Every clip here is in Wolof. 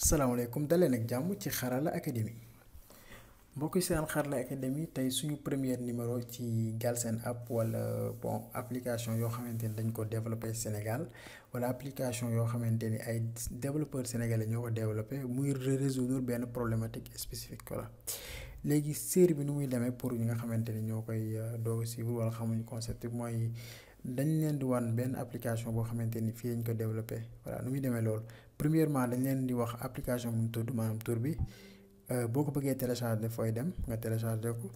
salaamaaleykum daleen ak jàmm ci Xarala Academy mbokk yi seen Xarala Academy tey suñu premier numéro ci Galsen app wala bon application yoo xamante ni dañ ko développé Sénégal wala application yoo xamante ni ay développeurs sénégalais ñoo ko développé muy résoudre benn problématique spécifique voilà. léegi série bi nu muy demee pour ñi nga xamante ni ñoo koy doog a suivre wala xamuñu concept bi mooy dañ leen di wan benn application boo xamante ni fii lañ ko développé voilà nu muy demee loolu. Premièrement dañ leen di wax application bu mu tudd maanaam tur bi boo ko bëggee télécharger fooy dem nga télécharger ko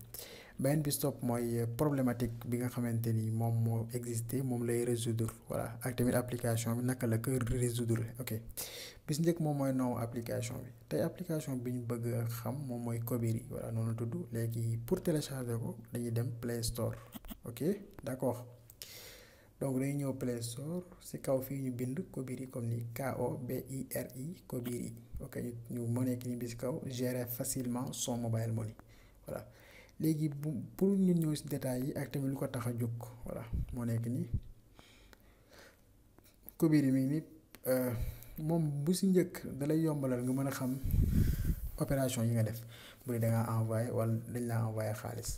beneen bi stop mooy problématique bi nga xamante ni moom moo existé moom lay résoudre voilà ak tamit application bi naka la ko résoudre ok bis njëkk moom mooy nom application bi tey application bi ñu bëgg a xam moom mooy Kobiri voilà noonu la tudd léegi pour télécharger ko dañuy dem Play Store ok d'accord. donc dañuy ñëw Play Store ci kaw fii ñu bind Kobiri comme ni Kobiri Kobiri ok ñu moo nekk nii bi ci kaw gérer facilement son mobile money voilà léegi pour ñu ñëw ci détails yi ak tamit lu ko tax a jóg voilà moo nekk nii Kobiri mi ngi moom bu ci njëkk dalay yombalal nga mën a xam opération yi nga def bu dee da ngaa envoyé wala dañ laa envoyé xaalis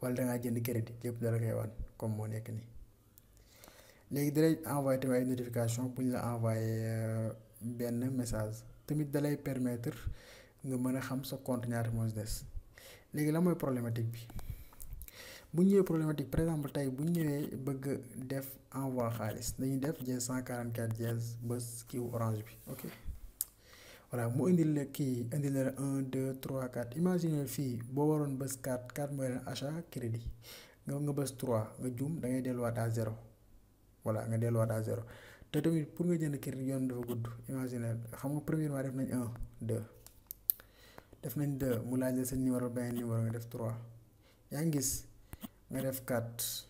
wala da ngaa jënd crédit yëpp dala koy wan comme moo nekk nii. léegi dalay envoyé tamit ay notification bu ñu la envoyé benn message tamit dalay permettre nga mën a xam sa compte ñaata moo ci des léegi la mooy problématique bi bu ñëwee problématique par exemple tey bu ñëwee bëgg def envoi xaalis dañuy def dièse 144 dièse bës kii orange bi ok voilà mu indil la kii indil la 1 2 3 4 imagine fii boo waroon bës 4 4 mooy leen achat crédit nga bës 3 nga juum da ngay delluwaat à 0. voilà nga delluwaat à 0 te tamit pour nga jënd crédit yoon dafa gudd imaginer xam nga premièrement def nañ 1 2 def nañ 2 mu laaj la sa numéro benn numéro nga def 3 yaa ngi gis nga def 4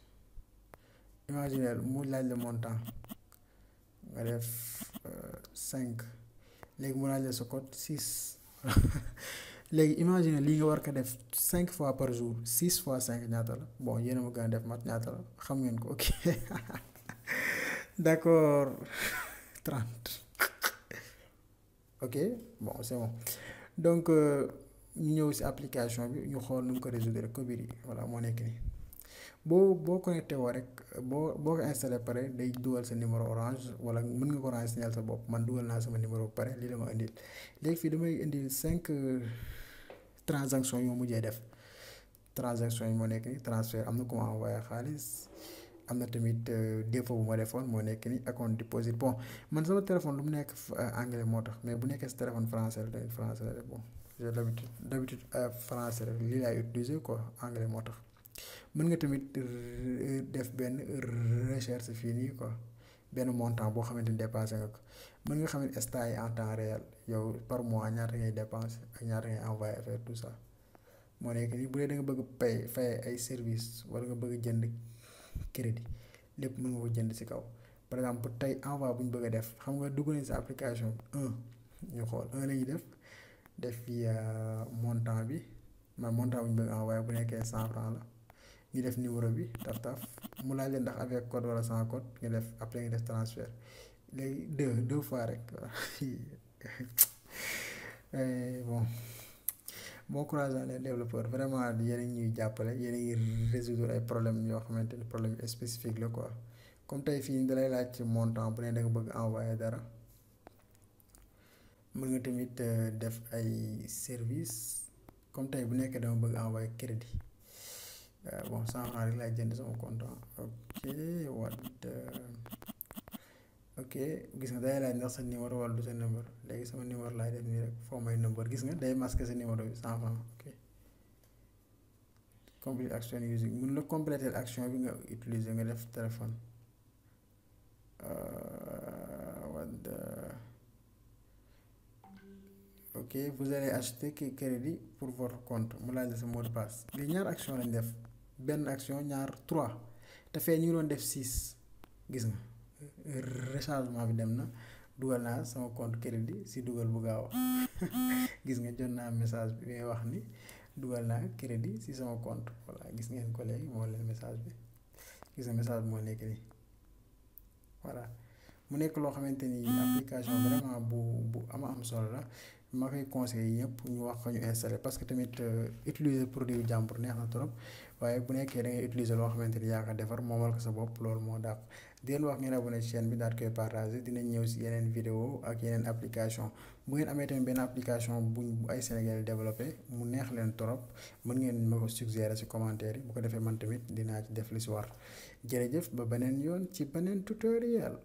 imaginer mu laaj la montant nga def 5 léegi mu laaj la sa code 6 léegi imaginer lii nga war ko def 5 fois par jour 6 fois 5 ñaata la bon yéen a ma gën a def mat ñaata la xam ngeen ko ok. d'accord 30 ok bon c'est bon donc ñu ñëw ci application bi ñu xool nu mu ko résoudre Kobiri voilà moo nekk nii boo connecté woo rek boo ko installé pare day dugal sa numéro orange wala mën nga ko renseigner sa bopp man dugal naa sama numéro pare lii la ma indil léegi fii damay indil 5 transactions yoo mujjee def transaction yi moo nekk nii transfert am na ku ma envoyé xaalis. am na tamit dépôt bu ma defoon moo nekk ni account deposit bon man sama téléphone lu mu nekk anglais moo tax mais bu nekkee sa téléphone français la tamit français la bon j'ai d'habitude français rek lii laay utiliser quoi anglais moo tax mën nga tamit def benn recherche fii nii quoi benn montant boo xamante ni dépensé nga ko mën nga xamante état yi en temps réel yow par mois ñaata ngay dépenser ak ñaata ngay envoyé affaire tout ça moo nekk nii bu dee da nga bëgg fay ay service wala nga bëgg jënd crédit lépp mën nga ko jënd ci kaw par exemple tey envoi bu ñu bëgg a def xam nga dugg nañ sa application 1 ñu xool 1 la ñuy def fii montant bi man montant bu ñu bëgg envoyé bu nekkee 100 francs la ñu def numéro bi taf mu laaj leen ndax avec code wala sans code nga def après nga def transfert léegi deux fois rek bon. bon courage à les développeurs vraiment yéen a ngi ñuy jàppale yéen a ngi résoudre ay problèmes yoo xamante ni problème spécifique la quoi comme tey fii dalay laaj ci montant bu ne da nga bëgg envoyer dara mën nga tamit def ay service comme tey bu nekkee dama bëgg envoyer crédit bon 100 francs rek laay jënd sama compte ok gis nga day laaj ndax sa numéro wala du sa numéro léegi sama numéro laay def nii rek foo may numéro gis nga day masqué sa numéro bi 100 francs ok complete action using mun la compléter action bi nga utiliser nga def téléphone ok vous allez acheter crédit pour votre compte mu laaj la sa mot de passe léegi ñaar action lañ def benn action ñaar 3 te fee ñu ngi doon def 6 gis nga rechargement bi dem na dugal naa sama compte crédit ci dugal bu gaaw gis nga jot naa message bi ngay wax ni dugal naa crédit ci sama compte voilà gis ngeen ko léegi moo leen message bi gis nga message bi moo nekk nii voilà mu nekk loo xamante ni application vraiment bu am solo la ma koy conseillé ñëpp ñu wax ko ñu installé parce que tamit utiliser produit yu jàmbur neex na trop waaye bu nekkee da ngay utiliser loo xamante ni yaa ko defar moomal ko sa bopp loolu moo dàq di leen wax ngeen abonné ci chaîne bi daal koy partagé dinañ ñëw si yeneen vidéo ak yeneen application bu ngeen amee tamit benn application bu ay Sénégalais développé mu neex leen trop mën ngeen ma ko suggérer si commentaire yi bu ko defee man tamit dinaa ci def li si war jërëjëf ba beneen yoon ci beneen tutoriel.